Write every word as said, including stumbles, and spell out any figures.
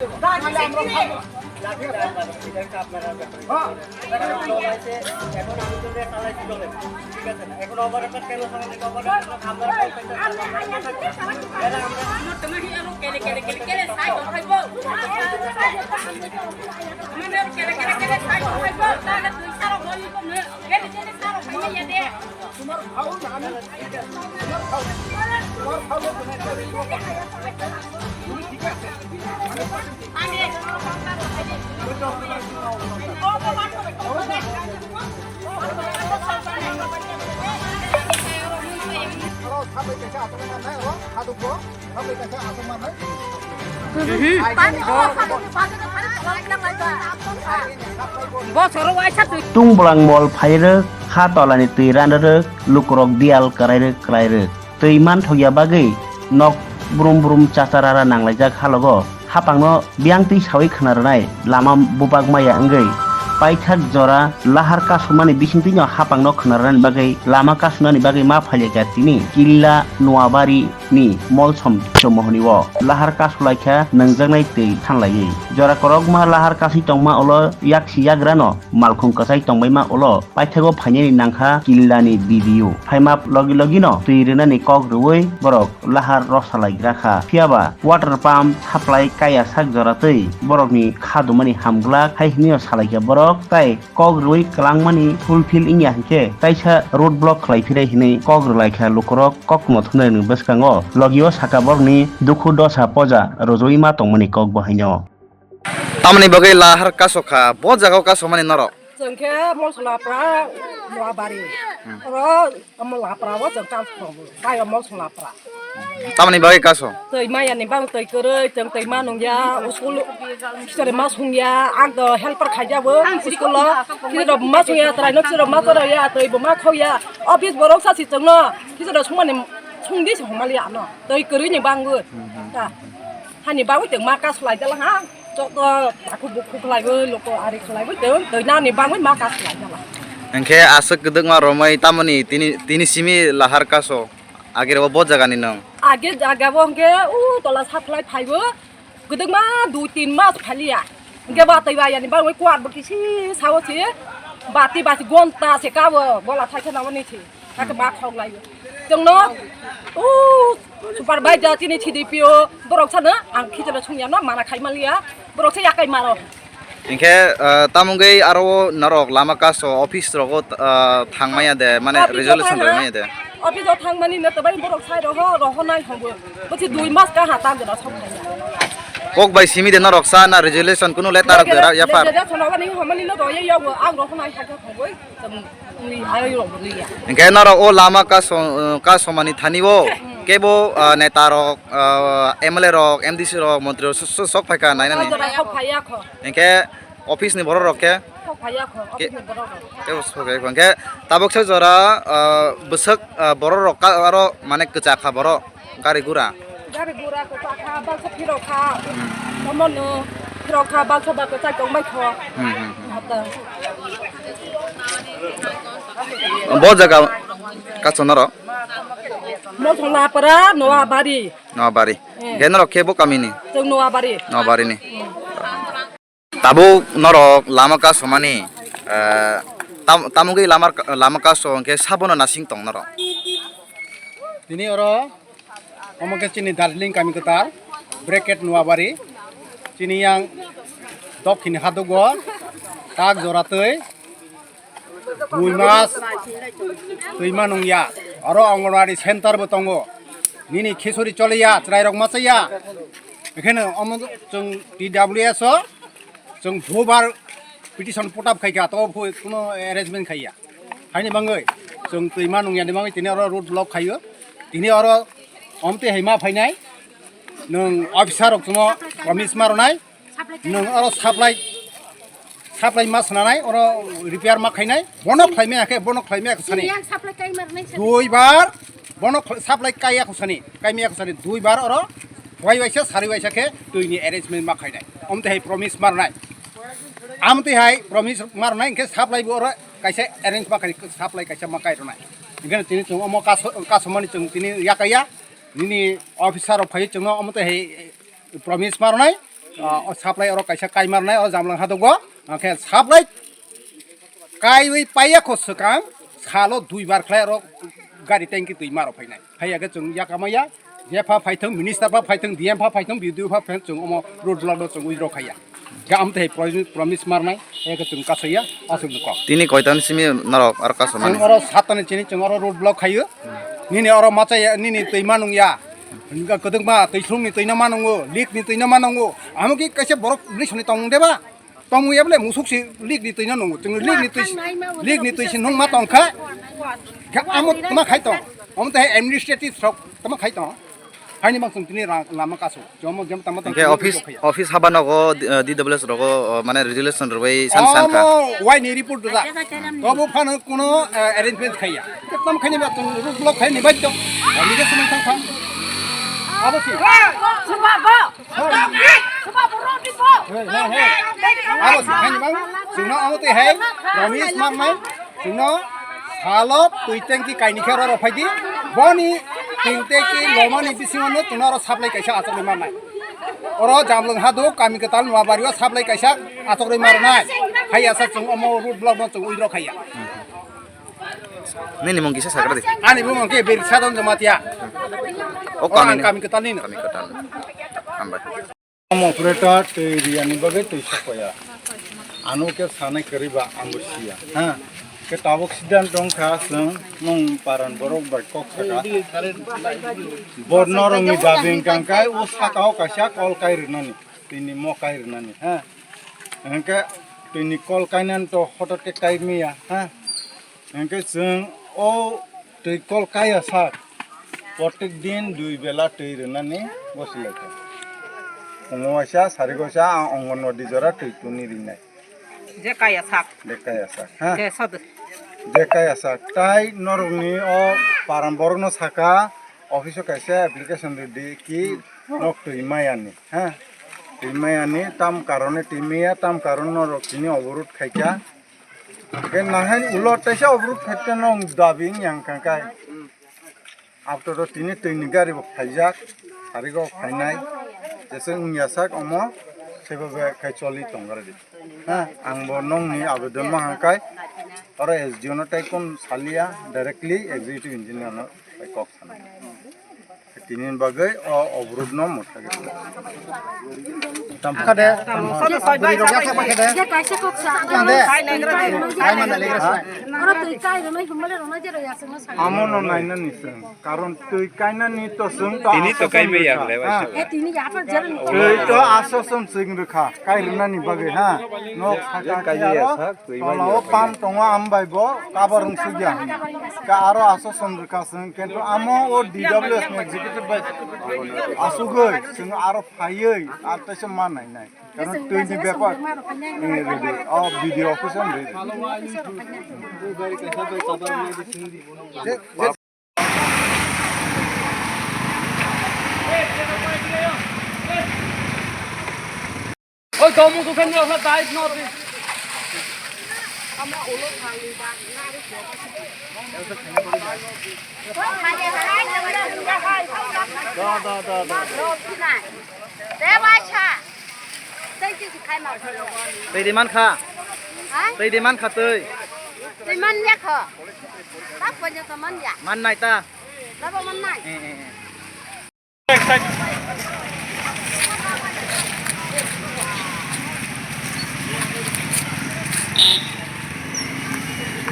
এখন আমি তো চালাইছি দলে, ঠিক আছে না? এখন ওভারঅ্যাটাক কেন চালাইছি? ওভারঅ্যাটাক আপনারা বলতে চান না। এরা আমরা Bosoro waisa twi. Tungbulang mol phairwk, ha tolani twi ranrwk, lukurok dial kwrairwk kwlairwk. Twi manthokya bagwi nok brum brum chachar ara nanglaijak halogo. Hapangno biyang twi sawi khna rwnai lama bubak maya wngwi paithak jora lahar kasumani bisingtwino hapangno khna rwnani bagwi lama kasunani bagwi ma phailika tini Killa Noabari ni Molsom Chomohoni o lahar kasulaikha nangjaknai twi thanlaiwi. Jora korokma lahar kasui tongma ulo yaksi yagrano malkhung kwchai tongbaima ulo paithago phainani nangkha Killani B D O. Phaima logi logino twi rwnani kok rwui borok lahar rosalaigra kha. Phiyaba water pump supply kaya sak jora twi borokni kha dumani hamglak hai hwnwi salaikha borok, tai kok rwui kwlangmani fulfill wngya hinkhe kaisa road block khlai phirai hinwi kok rwlaikha lukurok kokno thumnairokni bwskango. Logio saka borokni dukhu dosa poja rwjagwi ma tongmani kok bo haino. Tamoni bagwi lahar kasokha, bo jagao kasomani norok? Chwng khe Molsonapra Noabari. Hmm. Oro Molsonapra o chwng kasokhongo. Bai o Molsonapra. Tamoni bagwi kaso? Twi mayani bang twi kwrwi, chwng twi ma nungya, school khichari ma sungya, ang do helper khaijabo school o. Khichari ma sungya, chwraino khichari ma choraiya, twi bo ma khokya. Office borok sa si chwngno khichari sungmani sungdi se hongmaliya ano. Twi kwrwini bangwi. Hmm, hmm. Ta. Hani bagwi tong ma kasulai jala ha. Chok to takhuk bukhuk khlaiwi, loko ari khlaiwi tong, twi nani bagwi ma kasulai jala. Hinkhe aswk kwdwkma romwi tamoni tini, tini simi lahar kaso. Agirbo bo jagani nung? Age jagabo hinkhe u tola supply phaibo. Kwdwkma dui tin mas phaliya. Hinkhe ba twi ba yani bagwi kuar bo kisi sao se. Bati basi gonta se kabo, bola thaisa namani se. Kake ma khok lai. Chwngno, o supervisor chini C D P O, borok sano ang khichano sungya no mana khai maliya, borok se yakai maro. Hinkhe, ah, tamungwi aro norok lama kaso office rogo, ah, thangmaya de, mane resolution rwmaya de. Office o thangmani no tobai borok sai roho, roho nai hongo. Bosi dui mas ka ha tam jora sok thangya. Kok bai simi de norok sa na resolution kunu letter rok de ra, ya far. Resolution rok ni hamani no roye yogo, ang roho nai hakha thangoi. Hinkhe norok o lama kaso, kasomani thani o kebo, ah, neta rok, ah, M L A rok, M D C rok, montri rok so-, so-, sok phaikha nainani. Sok phaiya kho. Hinkhe office ni borok rok khe? Sok phaiya kho, office ni borok rok. Kebo sok phaiya kho. Hinkhe tabuk sa jora, ah, bwswk, ah, borok rok ka-, aro mane kwchakha borok. Gari gura. Gari gura ko pakha, balsa phiro kha. Hmm. Omo no phiro kha, balsa ba ko chai tong bai kho. Hmm, hmm, hmm. Hata. Bo jaga kaso norok? Molsonapra, Noabari. Noabari. Eh. Ge norok khe bo kamini? Chwng Noabari. Noabari ni. Hmm. Tabuk norok lama kasomani, eh, tam-, tamungwi lama, lama kaso hwnkhe sabono nasing tong norok? Tini oro omo khe chini Darjeeling kami kwtal, bracket Noabari, chini yang dokhin hadugo tak jora twi. Dui mas twi ma nungya. Oro Anganwadi center bo tongo. Nini khichuri choliya, chwrairok ma chaya. Ekheno omo chwng T W S o chwng bubar petition put up khaikha, to phu-, kuno arrangement khaiya. Haini bangwi chwng twi ma nungya ni bangwi tini oro road block khaio. Tini oro omtwi hai ma phainai. Nwng officer rok chwngno promise ma rwnai. Nwng oro supply, supply ma swnanai, oro repair ma khainai, bono khlaimaya khe, bono khlaimaya khe sani. Yang supply kai ma rwnai sani. Duibar, bono khl-, supply kaiya kho sani, kaimaya kho sani, duibar oro, wai waisa, sari waisa khe, twini arrangement ma khainai. Omtwi hai promise ma rwnai. Amtwi hai promise ma rwnai, hinkhe supply bo oro kaisa arrange ma khai, supply kaisa ma kai rwnai. Hinkhe tini chwng omo kaso-, kasomani chwng tini yakaya, nini officer rok phai chwngno omtwi hai, promise ma rwnai, Ah, o supply oro kaisa kaimarnai, o Jamlang hadugo. Hwnkhe supply kaiwi paiya kho swkang, salo duibar khlai oro gari tanki twi maro phainai. Phaiya khe chwng yakamaya, jepha phaithwng, minister pha phaithwng, D M pha phaithwng, B D O pha phaithwng, chwng omo road block no chwng withdraw khaiya. Ga amtwi hai promise, promise marnai, eke chwng kasaya, aswk nukho. Tini koitan simi norok aro kasomani? Chwng oro satani chini chwng oro road block khaio. Nini oro machaya, nini twi manung ya. Hwnka kwdwkma twi srungni twi no manungo, leak ni twi no manungo. Amo ki kaisa borok bwrwi soni tongmung deba? Tongmung ya bole musuk si leak ni twi no nungo. Chwng leak ni twi, leak ni twi si nung ma tongkha. Ga amo tma khai tong. Amo tei administrative sok tma khai tong. Haini bang chwng tini rang lama kasu. Jomo jom tama tang Hingke tini office, kaya. Office haba nogo, eh, D W S rogo, oh, mane resolution rwbai san san kha. Omo wai ni report da. Obo phano kuno, eh, arrangement khaya. Tam khani ba chwng road block khaini bai to. Ani ga sumang thang thang. Abo si. Suba bo. Suba bo road bo. Hey, hey, hey. Abo si khani bang. Chwngno amo tei hai. Promise man mai. Chwngno salo twi tanki kaini khe oro phaidi. Boni tin tanki lomani bisingo no chwngno oro supply kaisa achukwi mannai. Oro Jamlang hadu kami kwtal Noabari o supply kaisa achukwi marnai. Hai asa chwng omo road block no chwng withdraw khaiya. Nini mung kisa sakra di. Ani bumung khe Birsadon Jamatia. O Oro ang kami ni. Kami kwtal nino. Kami kwtal. Hambai. Om operator twi riyani bagwi twi sokpaya. Ano khe sanai kwrwi ba ang bo siya. Ha. Khe tabuk siddhant wngkha chwng nwng paran borok bai kok saka. Bor norokni dabi wngkha khe o sakao kaisa kol kai rwnani. Twini mo kai rwnani. Ha. Hwnkhe twini kol kainani to hotot khe kai maya. Ha. Hwnkhe chwng o twi kol kaya sak, protek din dui bela twi rwnani gosi lai kha. Phungo waisa, sari waisa, ang Anganwadi jora twi tuni rinai. Je kaya sak. Je kaya sak, ha? Je sod. Je kaya sak. Tai norokni o param borokno saka, office o kaisa application rwdi ki nok twi mayani, ha? Twi mayani, tam karone twi maya, tam karone norok tini oborot khaikha. Hwnkhe nahani ulo teisa oborot khaikhe nwng dabi wngya hwnkha khe. Apto tini twini gari bo phaijak, sarigo phainai. Jese wngya sak omo, sebo be khai choli tongare di. Ha, ang bo nongni abedon ma hwnkhe oro S D O no tei kun salia, directly executive engineer no tei kok sanai. Tini bagwi o oborotno mwthagwi. Tamo kha de. Bwrwi rok yak sak kha de. Kha de. Hai mana legra sa. Oro twi kai rwnai hwnbale rwnai jero ya sengma sa. Amo no nainani chwng. Karon twi kainani to chwng to. Tini to kai me yak le bai sa. Twi to aso som chwng rwkha. Kai rwnani bagwi ha. Nok saka kai ya sak. Tolao pam tongo, ambai bo kabar wng sugya. Ka aro aso som rwkha chwng, kintu amo o D W S ni executive bai asugwi chwng aro phaiwi ar teisa ma nainai. Karon twi ni bepar, eh, ready. O B D O office on ready. Oi, kamu tuh kan ya, udah tarik nanti. Da, da, da, da. Tei di man kha. Ha? Tei di man kha tei. Tei man ya kho. Tak pa ja ta man ya. Man nai ta. Labo man nai. Eh, eh, eh.